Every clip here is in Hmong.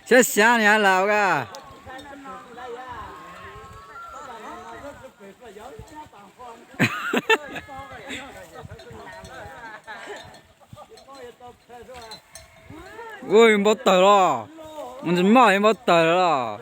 Xyab xyab ni laus ka. Ua npau taws los, ntsis moj yuav npau taws los.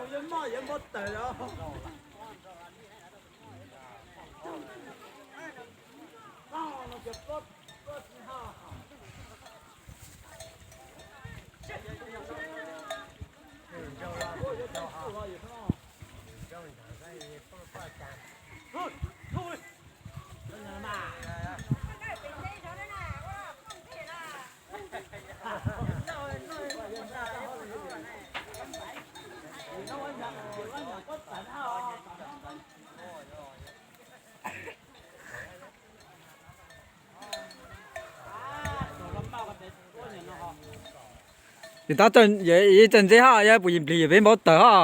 Ces tab, yog ib txawm ntxeb ho yog puas yim plig yog peb npau taws ho.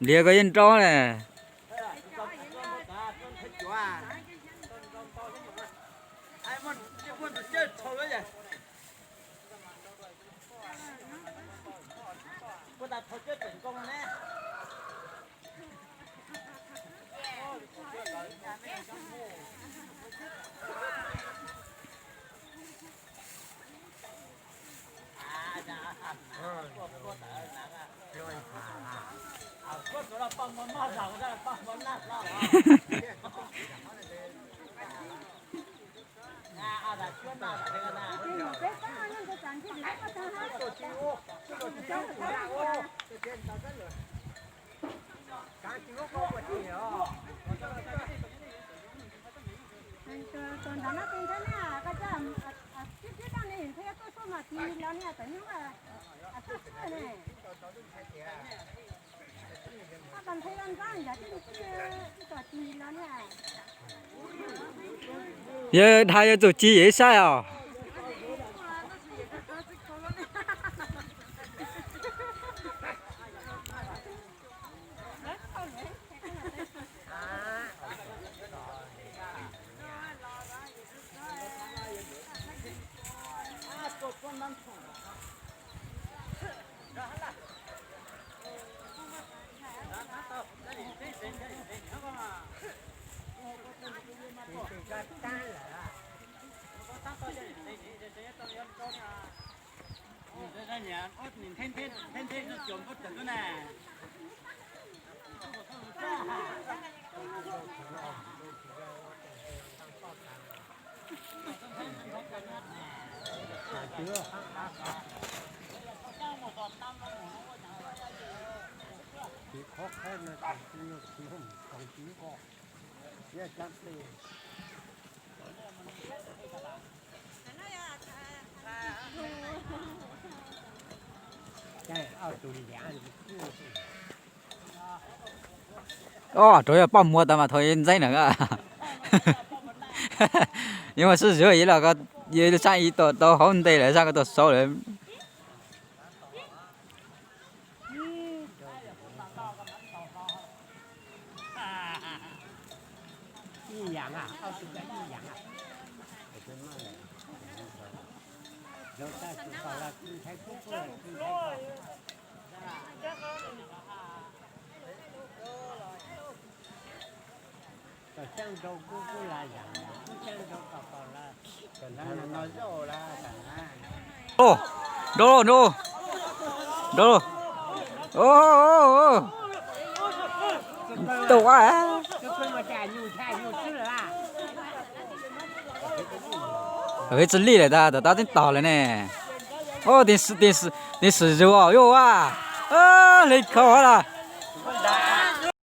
Npliav ko yeej nrau ne. Yog dhau yog txuj ci yog ib saib os. Os, rau yog poj muag tas mas thaum ntxeeb na. Yuav mas sib zuag ib los, yog saab ib tau tau hauv ntej lawm, saab ko tau saud lawm. Nrau, nrau, nrau. Tau, peb tsi lij lawm tas, tom tab tseem tog lawm ne. Tis xwm zus yuav ua, hle khau lawm.